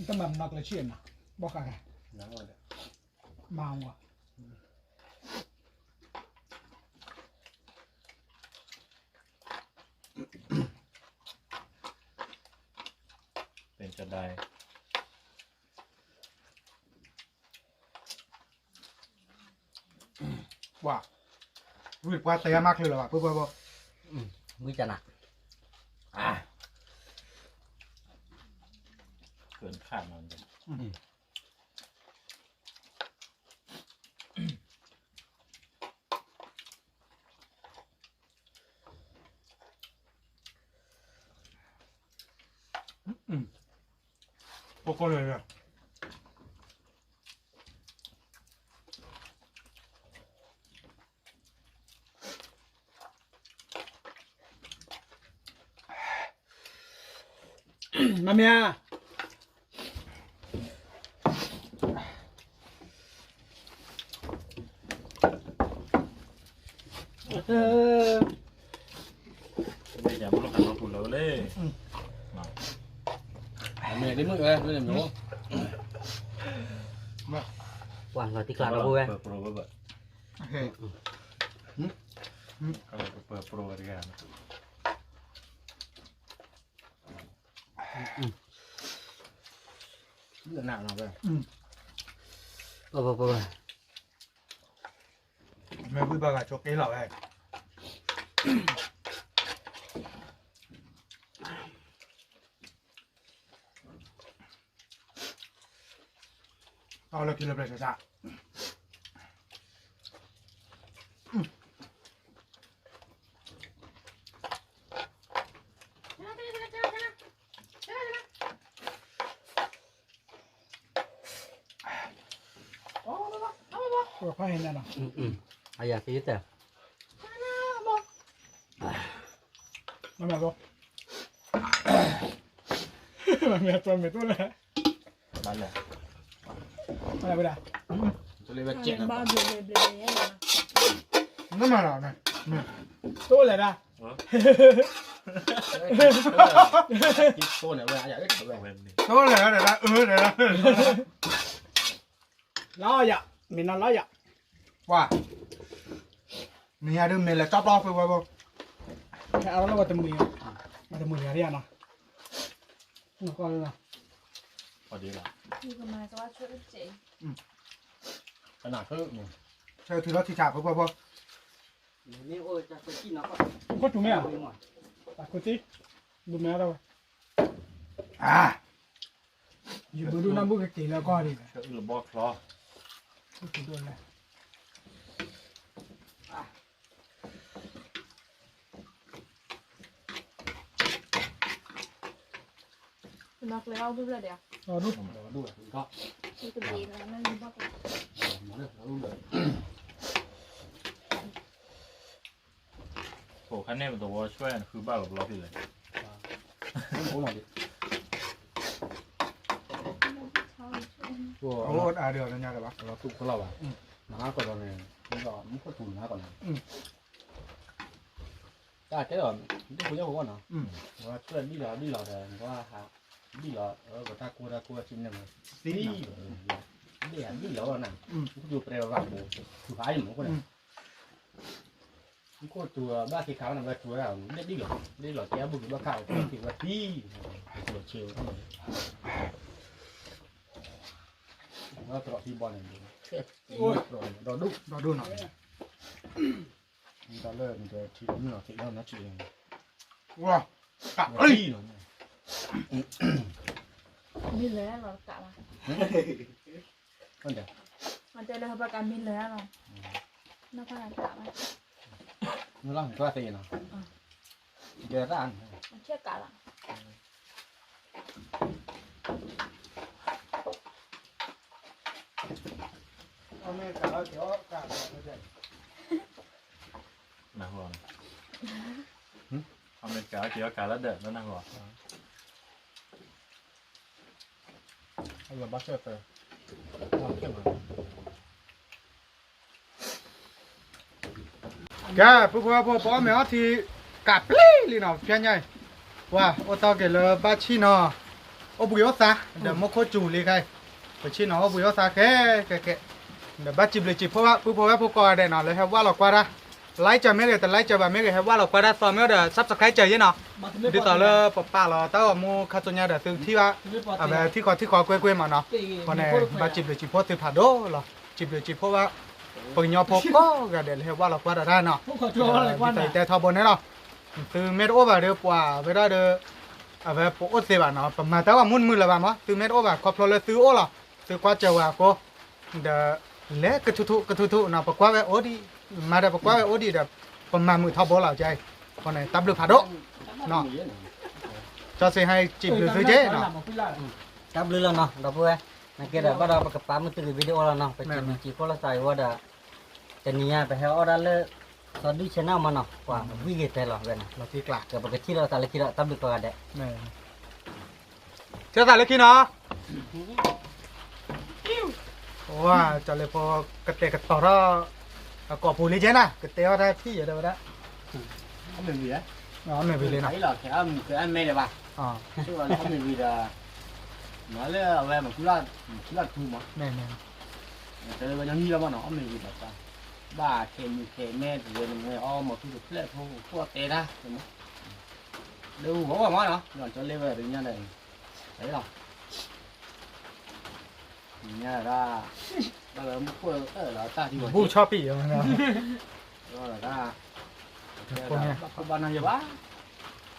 တမၤမနီၤကျဲဆံၣ်နီၤ, ဘီၣ်ဃး, မၤဝဲ, ပကဒၣ် ဝါ, ဝံၤပှၤတဲယၤမၤချ့လီၤဘၣ် ပပှၤဖိ, ဝံၤကနၣ်, ကၢၣ်ခၣ်နီၤ, ပကိးလၢ မမ့ၢ်ဧါ, မ့ၢ်ယၤမ့ၢ်လီၤခးနီၢ်ပူၤလၢၤဝဲလံ, မ့ၢ်ဒ်မုၣ်ဝဲ မ့ၢ်န့ၣ်မ့ၢ်, ပှၤလီၤတံၢ်ကျါလီၤဖိဝဲ, ပၢၤပရိဝဲဘၣ်, ပၢၤပရိဝဲတဂၤ, ပၢၤပရိဝဲ မ့ၢ်ဝံၤဘၣ်ဂၤဆိးက့လီၤဝဲ, အီၣ်လၢခံလၢပျဲၢ်ဆးဆး, အယၤက့ၤတဲ, မမ့ၢ်အသိး, မမ့ၢ်အသိးမ့ၢ်သိးလဲၣ်, မမ့ၢ်အသိးမ့ၢ်သိးလဲၣ်, သိးလဲၣ်ဒၣ်, သိးလဲၣ်ဒၣ်, အၢလဲၣ်ဒၣ်, လီၤယၤ, မ့ၢ်နီၤလီၤယၤ, ပှၤ, မ့ၢ်ယၤဒုးမ့ၢ်လဲၤကၠီပျီဖိဝဲဖိ, အလီၤဝဲတမုာ်, ဝဲတမုာ်ယၤဒ်ယၤနီၤ, နကီၢ်လၢ, ဆၢထံလီၤထံဆးဖိဝဲဖိ, ခိၣ်ထူမ့ၢ်ဧါ, တၢ်ခိၣ်သံ, ဘုမ့ၢ်ဒၣ်ဝဲ, ယဘုဒုနၢ်ဘူၣ်ကက့ၤလၢကီၢ်ဒံး, လၢ မၤကျဲအီၣ်ဘျဲၣ်ဘျဲၣ်ဒီး အိၣ်ခါန့ၣ် ပသဝီဆွဲၣ် နဃုဘၣ်လီၤဘျီဖဲလဲၣ်. အိၣ်အါဒၣ်ညါဒီးဘၣ် လီၤသူၣ်ကလီၢ်ဘၣ်, နဟးကီးဒီးန့ၣ် မူခိၣ်ထူနဟးကီးန့ၣ် တၢ်ကဲဒီး ဒ်ဖိညၣ်ဖိဂီၢ်နီၤ, နကဆွဲၣ်ဒ်လီၤဒ်လီၤဒီး နကဟး ဒ်လီၤ ပတၢ်ကိၢ်တၢ်ကိၢ်ဆံန့ၣ်မး, ဒ်လီၤ ဒ်လီၤနၤ, မူခိၣ်ထူပြဲဘၣ်ဘၣ်ဘိ ထူဖးအံၤမးအဃိန့ၣ် မူခိၣ်ထူဘၣ်က့ၤခးဝဲန့ၣ် ဝဲထူဝဲဒၣ် ဒ်လီၤ ဒ်လီၤကဲဘုၣ်က့ၤဘၣ်ခးဝဲ ထူဝဲထံ ဝဲထံ ဝဲတြီထံဘီန့ၣ် ဒီဒူၣ် ဒီဒူၣ်နီၤ, တၢ်လၢနကထံၣ်နီၤ ထံၣ်နီၤ နထံၣ် ဝါ ကးလီၤ မ့ၢ်လဲၤလီၤတကးဘၣ်, အတဲလၢဟဘၣ်ကးမ့ၢ်လဲၤလီၤ, နီၢ်ဖးကးဘၣ်, နလီၤနကွၢ်သ့နီၤ, ကဲတၢ် အထံၣ်ကးလီၤ နၢ်ဟူ, အမ့ၢ်တကးက့ၤအီၣ်ကးလၢဒၢးလၢနၢ်ဟူ, ဘၣ်ဆၣ် ကဲ ပုၢ်ဖိဝဲၢ်ဖိ ပအီၣ်မ့ၤအီထံ ကးပျ့ၤလံနီၤ ဖဲညါအံၤ, ပှၤအိၣ်သီက့ၤလၢဘၣ်ဆံၣ်နီၤ အိၣ်ဘှံးအိၣ်သါ ဒီးမူခိၣ်စူၤလံခါအံၤ, ပဆံၣ်နီၤအိၣ်ဘှံးအိၣ်သါခဲကဲကဲ, ဒီးဘၣ်စံးဘျုးစံးဖှိၣ်ဘၣ် ပုၢ်ဖိဝဲၢ်ဖိကိးဂၤဒဲးနီၤ လၢဟဲဝၢ်လီၤကွၢ်တၢ်, like စၢၤမ့ၢ်ဂ့ၤ တlikeစၢၤဘၣ်မ့ၢ်ဂ့ၤ ဟဲဝၢ်လီၤကွၢ်တၢ်သီမ့ၢ်အိၣ်ဒီး subscribe စၢၤယဲနီၤ, ဒ်သိးလၢပပာ်လီၤတၢ်ဂီၤမူခါဆူညါဒီးသုထံၣ်ဘၣ်, အဝဲထံၣ်ဃီထံၣ်ဃီကွ့ၢ်ကွ့ၢ်မးနီၤ, အဃိန့ၣ် ဘၣ်စံးဘျုးစံးဖှိၣ်သုဖးဒိၣ်လီၤ, စံးဘျုးစံးဖှိၣ်ဘၣ် ပှၤကညီဖိကိးဂၤဒဲးလၢဟဲဝၢ်လီၤကွၢ်ဒီးတၢ်နီၤ, ဒ်သိးယတဲထီဘိန့ၣ်လီၤ, သုမ့ၢ်တအိၣ်ဘၣ်ဒီးပှၤဝဲဒၣ်ဒီး အဝဲပအိၣ်သ့ဘၣ်နီၤ ပမၤတၢ်ဂီၤမူတမုာ်လၢၤဘၣ်မး သုမ့ၢ်တအိၣ်ဘၣ်ခီဖျိလၢသုအိၣ်လီၤ, သုကွၢ်စၢၤဝဲအဃိ, ဒီး လဲၤကထူထူကထူထူနီၤ ပကွၢ်ဝဲအိၣ်ဒံး, မၤဒီးပကွၢ်ဝဲအိၣ်ဒံးဒီး ပမၤမုာ်ထီဘိလီၤကါအံၤ, အဃိန့ၣ် တၢ်ဘျုးဖးဒိၣ်, ကၠီစ့ဟဲစံးဘျုးသုက့နီၤ, တၢ်ဘျုးလီၤနီၤ ဒီပုၢ်ဝဲၢ်, နကဲဒီးဘၣ်ဒီးပကပာ်မုာ်သုက့ၤ video လီၤနီၤ ပစံးဘျုးစံးဖှိၣ်လိာ်သးအံၤဝဲဒီး တနံၤညါပဟဲအီၣ်ဒၣ်လၢ စီၤဒုၣ် channel မးနီၤ ပှၤဝံၣ်ဂ့ၤတဲလီၤဝဲနီၤ, ဒီးပကထံၣ်လိာ်သးလၢခံဒီး တၢ်ဘျုးကိးဂၤဒဲး ထံၣ်သးလၢခံနီၤ, ဝါ ကၠီလ့ဖိ ကတဲာ်ကတီၤထီၣ် အကိာ်ပူၤလံကဲနၤ ကတဲအီၣ်တၢ်ထံၣ်ယဲဒီးဝဲဒၣ်, အီၣ်မ့ၤဝံၤ, အီၣ်မ့ၤဝံၤလံနီၤ, အီၣ်မ့ၤဝံၤဒီး မၤလၢအဝဲမၤခူၣ်လၢ်တထူမး, တဲဝဲညီနုၢ်လီၤမးနီၤ အီၣ်မ့ၤဝံၤဒီး ဘၣ်ခဲမုၢ်ခဲမဲတဝဲနမဲအီၣ်မၤခူၣ်တဖျဲၣ် ဖိကီၢ်တဲတၢ် ဒီးဝဲမးနီၤ ကၠီလ့ဝဲတညါဒီး လီၤ ညါဒၣ် ဘၣ်လၢမူခိၣ်အၢၣ်လီၤတၢ်ထံဝဲ ဘူၣ်ဆီၣ်ပံၣ်အီၤ လီၤဒၣ် ဘၣ်ခိၣ်ဘၣ်နၢ်ယဲဘၣ်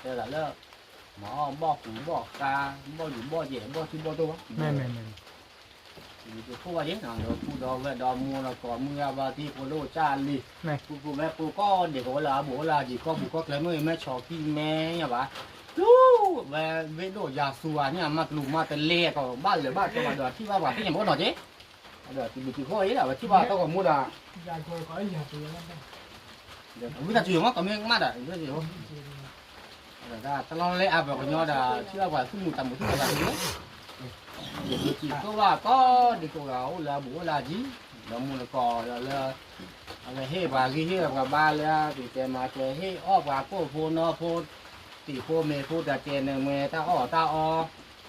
တဲဒၣ်လၢ မၤအီၣ်ဘီၣ်ကူဘီၣ်ဃါ ဘီၣ်ယူၤဘီၣ်ယဲၢ် ဘီၣ်ထူဘီၣ်တိၢ်ဘၣ် မ့ၢ်မ့ၢ်မ့ၢ် ယခိၣ်ဘၣ်ယဲၢ် ဒီပုၢ်ဒီဝဲၢ်ဒီမူဒီးကိးမုၢ်ဂၤဘၣ်တံၢ်ဖိဒိၣ်ကၢ်လံၤ ပုၢ်ဖိဝဲၢ်ဖိကိးဒံးကဝဲလၢအဘူးအိၣ်လၢအယံၤ ကီၢ်ပူၤကီၢ်ချၢမ့ၢ်ဂ့ၤ မ့ၢ်ဆီၣ်ခံမဲာ်ညါဘၣ် တူၢ် ဝဲဝ့ၢ်ဒိၣ်ယၤစူၤဧါ န့ၣ်အမၤကလူးမၤတလဲကီး ဘၣ်လဲၤဘၣ်ကီဘၣ်ဒီးထံၣ်ဘၣ်ပှၤသ့ၣ်ညါဘၣ်နီၤက့ ဒီးစံးဘျုးစံးဖှိၣ်အံၤ အဝဲထံၣ်ဘၣ်တၢ်ဂီၤမူဒီး ဝံသးစူၤမး ကမ့ၢ်ကမၣ်ဒီး ဝံသးစူၤ တၢ်လီၢ်လၢအပှၤကညီဒီး ထံၣ်ဘၣ်ပှၤသူၣ်မုာ်သးမုာ်သ့ၣ်တဖၣ်န့ၣ် စံးဘျုးစံးဖှိၣ်ဘၣ်ကိးဒံကိးဂၤအိၣ်လၢအဘူးအိၣ်လၢအယံၤ ဒီးမူဒီးကိးဒီးလၢ အဝဲဟ့ၣ်ပှၤဂံၢ်ဟ့ၣ်ပှၤဘါလၢ ကတဲမၤစၢၤဟ့ၣ်အီၣ်ပှၤကိၣ်ဖိနီၢ်ဖိ တံၤဖိမ့ၤဖိတၢ်တဲနၢၤမွဲတၢ်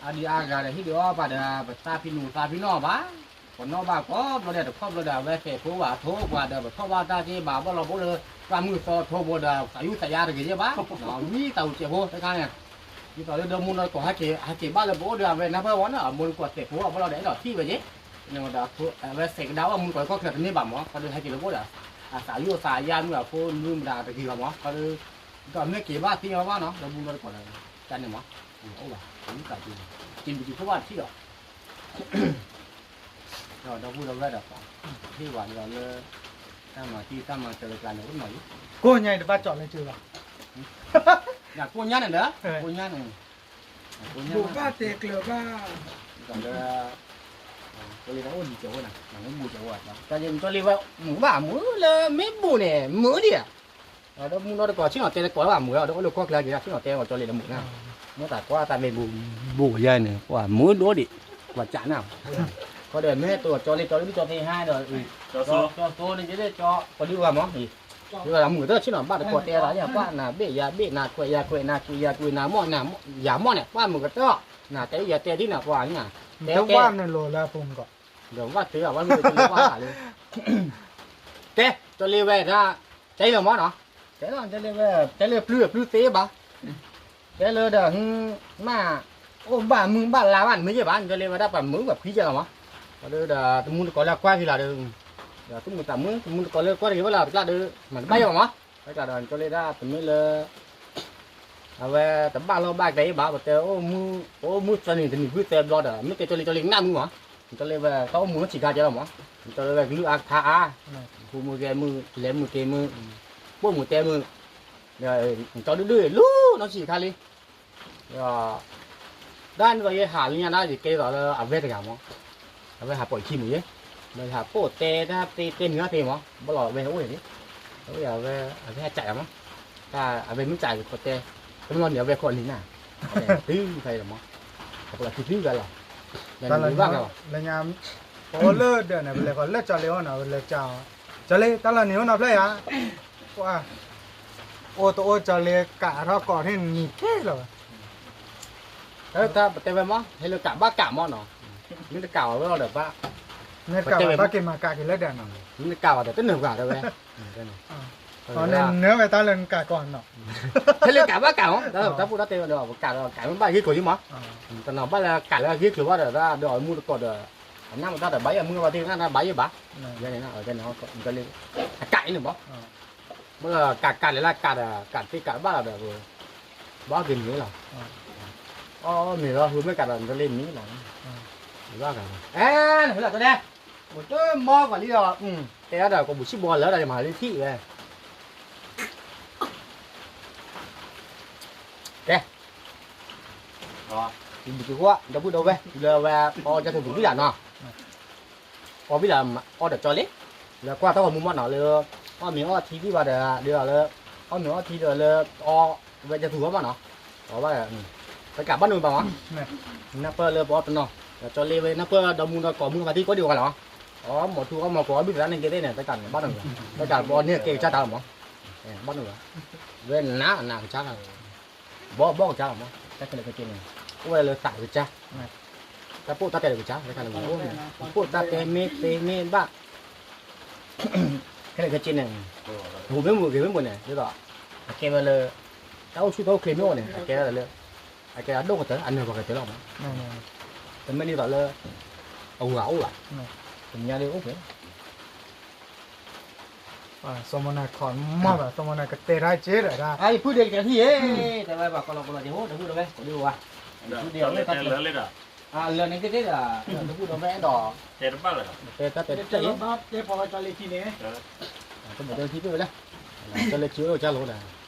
အီၣ်တၢ်အီ အါဒံအါဂၤဒီးဟ့ၣ်ဒုးအီၣ်ပှၤဒီး ပသးဖံနူၤသးဖံနီၢ်ဘၣ် ပနီၢ်ဘၣ်ကိးဘျီဒီးတခီဘျီဒီး အဝဲသဲးဖိဘၣ်ထိပှၤဒီး ပထီၣ်ဘၣ်တၢ်က့ဘၣ်ဘီၣ်လီၤဘိလၢ ပှၢ်မုၢ်သီထိဘိဒီး သးယူၢ်သးယါတဂ့ၤယဲဘၣ် ဝံသးစူၤစဲးဖိတခါန့ၣ် ဒ်သိးလၢဒီမူဒီးကိးဟဲက့ၤ ဟဲက့ၤဘၣ်လၢပအိၣ်ဒီးအဝဲနၢ်ပၢၢ်ဝဲန့ၣ် အမူဒီးကိးသဲးဖိဘၣ်ဘီၣ်လီၤဒီး အဲၣ်ဒိးထံၣ်ဝဲက့ၤ န့ၣ်ဒီး အဝဲစဲးကဒါဝဲမူဒီးကိးကီၢ်ချၢတန့ၢ်ဘၣ်မး ခီဒီးဟဲက့ၤလၢပအိၣ်ဒီး အသးယူၢ်အသးယါမုၢ်အဖိမုၢ်မတၤတဂ့ၤဘၣ်မး ခီဒီး ဒီးမ့ၢ်က့ၤဘၣ်သ့အီၤဘၣ်နီၤ ဒီမူဒီးကိးဒီး တၢ်န့ၣ်မး အိၣ်ဘၣ် ဝံသးစူၤ စံးဘျုးစံးဖှိၣ်ဘၣ်ထံၣ်ဒီး ဒီပုၢ်ဒီဝဲၢ်ဒီး ဟ့ၣ်ဝဲဒီးလၢ တၢ်မၤသံတၢ်မၤစၢၤတကျါန့ၣ် အိၣ်နီၤလံ ကိးညါအံၤတဘၣ်ကၠီၣ်လၢကၠီၣ်လီၤ ကိးညါန့ၣ်ဒီး ကိးညါန့ၣ် ဘိးဘၣ်တဲကျၢၤဘၣ်, လၢ ကၠီလ့တၢ်အိၣ်ဒံးကၠီဝဲနၤ, မ့ၢ်ဘူးကၠီဝဲ, ကၠီလ့ဝဲ မုာ်ဘၣ်မုာ်လၢမ့ၢ်ဘူးန့ၣ် မုာ်ဒံးဧါ, ဒီးမူနီတကိး ဆ့ၣ်နီၤတဲတကိးလၢဘၣ်မုာ်ဒီး အိၣ်လၢခီၣ်ချၢက့ၤ ဆ့ၣ်နီၤတဲအီၤကၠီလ့လၢမုာ်နၤ, မ့ၢ်တၢ်ကွၢ်တၢ်မ့ၢ်ဘူးဘူးယါန့ၣ် ပှၤမုာ်ဒိၣ်ဒံး, ပှၤကးနၤ, ခီဒီးမ့ၢ်ဟဲတိၤကၠီလ့ကၠီလ့ဒ်ကၠီသ့ဟါဒီး, ကၠီသိန့ၣ်က့ၤလၢကၠီ ပှၤဒုးဝဲမး, ဒ်ဝဲဒၣ်မုာ်တဆ့ၣ်နီၤဘၣ်တကိးတဲဒၣ်ယၤ ပှၤနၤဘ့ၣ်ယၤဘ့ၣ် နၤခွဲးယၤခွဲး နၤကွံာ်ယၤကွံာ် နၤမီၢ်နၤ ယၤမီၢ်န့ၣ် ပှၤမုာ်ကတၢၢ်, နၤတဲယၤတဲဒ်နၤပှၤန့ၣ်, တဲတဲ ဒီးဝၣ်တ့ၢ်အဝဲမုာ်ကတၢၢ်ဝၣ်လၢ တဲ ကၠီလ့ဝဲဒၣ် တဲလီၤမးနီၤ, တဲလီၤ တဲလၢဝဲ တဲလၢပျုၢ်ပျုၢ်သ့ဘၣ်, တဲလၢဒီး မ့ၢ် အိၣ်ဘၣ်မုာ်ဘၣ်လါဘၣ်န့ၣ်မ့ၢ်ယဲၢ်ဘၣ် ကၠီလ့ဝဲဒၣ်ပှၤမုာ်ပှၤဖှံကဲလီၤမး, ဒီးတမူတကိးလၢကွၢ်က့ၤလီၤဒီး, ဒီးသူၣ်မုာ်သးမုာ် တမူတကိးလၢကွၢ်တဂ့ၤဝဲလီၤ တကျါဒီး မၤတဘၣ်ယဲၢ်ဘၣ်မး, တကျါဒီး ကၠီလ့ဒၣ်တမ့ၢ်လၢ အဝဲတဘၣ်လီၢ်ဘၣ်ကျဲဘၣ် ပတဲ ပအိၣ်မုာ်သၢနံၤတနံၤဖုသၢဘျီဒီး မ့ၢ်တဲကၠီလ့ကၠီလ့ကနၣ်မုာ်မး, ကၠီလ့ဝဲတၢ်အိၣ်မုာ်လီၤဆံးခါကဲလီၤမး, ကၠီလ့ဝဲကလုၢ်အါကဖးအါ, ဃူမုာ်ဂဲၤမုာ် လဲၤမုာ်က့ၤမုာ်, ပိာ်မုာ်တဲမုာ်, ကၠီဒုဒုလူၤနီၢ်ဆံးခါလံ, ဒီး ဒ်န့ၣ်ဒီးယဟးလၢညါဒၣ်ယကဲသိးလၢအဝဲတဂၤမး, အဝဲဟးပိာ်ယခံမုာ်ယဲ, ဒီးယဟးပိာ်တဲတၢ်သ့တဲမုာ်အါသ့မး ဘၣ်လီၤအဝဲအိၣ်န့ၣ်, အဝဲ အဝဲဟဲကးယၤမး, တၢ်အဝဲမ့ၢ်ကးယၤကခီတဲ, တမ့ၢ်လီၤန့ၣ် အဝဲခီလံနၤ, တုၤဖဲအံၤလီၤမး, အပလီၤခံတုၤဖဲလီၤ, လၢညါ ပအိၣ်လၢဒၢးန့ၣ် ပလဲၤဃီၤလၢကၠီလ့အအိၣ်နီၤ ပလဲၤကၠီ, ကၠီလ့ တၢ်လီၤနံၤအိၣ်နီၤဖျဲၣ်ယါ, အိၣ်တအိၣ်ကၠီလ့ကးထီၣ်ကိးထံၣ်နံၤက့ၤလီၤဝဲ တၢ်ပတဲဝဲမး ဟဲလၢကးဘၣ်ကးမးနီၤ, မ့ၢ်တကးအီၤဝဲလီၤဒီးဘၣ်, မ့ၢ်တကးဘၣ်က့ၤမၤကးက့ၤလၢဒၢးနီၤ, မ့ၢ်တကးအီၤဒီးတနၢၤပှၤတဲဝဲ, နၢၤဝဲတၢ်လၢနကးကီးနီၤ, ဟဲလၢကးဘၣ်ကးမး တၢ်ပူၣ်တၢ်တဲဝဲဒီး ပကးဒီးကးမ့ၢ်ဘၣ်ဂ့ၢ်ကျိၤလံမး, တနီၤဘၣ်လၢကးလၢအဂ့ၢ်ကျိၤဘၣ်ဒီး ဒီးမူတကိးဒီး, အနၢ်မတၢ်ဒီးဘၣ်ယဲၢ်မုၢ်ဘၣ်သ့ၣ်နၢ်ဘၣ်ယဲၢ်ဘၣ်, အကးအံၤန့ၣ်မး မ့ၢ်လၢကးကးလဲၤလၢကးဒီး ကးသ့ကးဘၣ်လီၤဒီး, ဘၣ်က့ၤမ့ၢ်လီၤ, အီၣ်မ့ၤလီၤ ဟူမ့ၢ်ကးဒီး နတလ့မ့ၢ်လီၤ, ဘၣ်ကးလီၤ, အဲ နဖဲလၢတလဲ, အိၣ်တမီၢ်ကီးလံဒီး, တဲဒီးကိးပူၤဆံၣ်ဘီလၢဒီး ယမၤလံထံၣ်ဝဲ, ကဲ, ဒီပုၢ်ဒီဝဲၢ် လၢဝဲ အီၣ်ကၠီထူပူၤဘံၣ်လးနီၤ အီၣ်ဘံၣ်လး အီၣ်ဒီးကၠီလ့, လၢကွၢ်တၢ်ဂီၤမူမးနီၤ လၢ အီၣ်မ့ၤအီၣ်ထံဘံၣ်ဘၣ်ဒီး ဒ်သိးလၢ အီၣ်မ့ၤအီၣ်ထံဒီးလၢ အီၣ်ဝဲကၠီထူဘၣ်မးနီၤ, အီၣ်ဘၣ်, ပကးဘၣ်နုာ်ဘၣ်မး, နၢ်ပၢၢ်လၢပအီၣ်တနီၤ, ဒီးကၠီလ့ဝဲ နၢ်ပၢၢ်ဒီမူဒီကိးမူဘၣ်သံကွၢ်ဒံးဝဲလီၤ, အီၣ်မီၤထူအီၣ်မီၤကိးအီၣ်ဘံၣ်သရၣ်န့ၣ်က့ၤသ့ၣ်န့ၣ် ပကးန့ၣ်ဘၣ်နုာ်ဘၣ်, ပကးပအီၣ်န့ၢ်ကဲကစၢ်တၢ်လီၤမး, ဘၣ်နုာ်ဘၣ်, ဝဲနးနးကစၢ်တၢ်လီၤ ဘီဘီကစၢ်လီၤမး တၢ်ခဲလၢာ်ခဲဆ့န့ၣ် အိၣ်ဝဲလၢသးကစၢ်, တၢ်ပိာ်တၢ်တဲတကစၢ် တၢ်ခဲလၢာ်မး တၢ်ပိာ်တၢ်တဲမ့ၢ်သ့မ့ၢ်ဘၣ်, ခဲလၢာ်ခဲဆ့န့ၣ် ပမ့ၢ်မုာ်ဂ့ၤမ့ၢ်မုာ်န့ၣ် ဒ်သိး အကဲဝဲလၢ တၢ်အိၣ်ဆူၣ်တၢ်အိၣ်ချ့မ့ၢ်အိၣ်န့ၣ် အကဲဝဲလၢ အကဲအဒိၣ်ကတၢၢ် အနၢၤပှၤကတၢၢ်လီၤမး, တမ့ၢ်ဒ်သိးလၢ အဂၤအိၣ်ဘၣ်, တနံၤညါဒ်အိၣ်ဖဲ စီၤမီနၤခီမီၢ်ဘၣ် စီၤမီနၤကတဲထီၣ်က့ၤဒီး ယဖုၣ်ဒ့ကတဲထံၣ်ယဲ, တဲဝဲပှၤကီလီၤကီလီၤက့ၤဟိ တဖုၣ်ဒီးဝဲ ကိးဒံဝဲ, ဖုၣ်ဒ့အဝဲတၢ်တဲ, လၢန့ၣ်က့ၤက့ၤဒီး တဖုၣ်ဒီးဝဲအဲၣ်ဒိး, တဲတဘၣ်လၢၤဒီး တဲတၢ်တဲတၢ်ယဲ, တဲဖီကီလ့ခံန့ၣ်, တဘၣ်တဲထံၣ်ဖဲဝဲလဲၣ်, ကီလ့ခံအိၣ်ကၢ်လိာ်ဒီး တဲ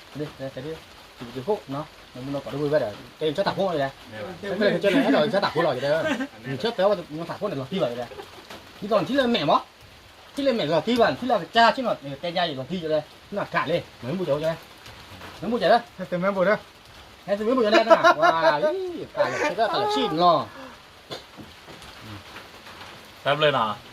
ဒ်, တဲဒ်, တံၤခိၣ်နီၤ, နမူနီၤကိးဒ်ဝဲဒီး တဲဆၢတၢ်ဖိလဲၣ်, တဲဆၢတၢ်ဖိလီၤယတဲ, နဆၢတဲဝဲနတၢ်ဖိန့ၣ်လီၤတံၢ်ဘၣ်ယတဲ, ဒ်သိးနထံၣ်လၢမဲာ်မး, ထံၣ်လၢမဲာ်လီၤတံၢ်ဘၣ် နထံၣ်လၢကစၢ်ဆ့ၣ်နီၤ တဲညါယလီၤတံၢ်ယတဲ, နကျးလဲၣ် မ့ၢ်ဘူၣ်ကၠီဝဲ, မ့ၢ်ဘူၣ်ကၠီလၢ, မ့ၢ်ဘူၣ်ကၠီလၢ, ဟဲသုမ့ၢ်ဘူၣ်ကၠီလၢ, ဝါ, တၢ်လီၤဆံၣ်လီၤ, တၢ်ဘျုးနီၤ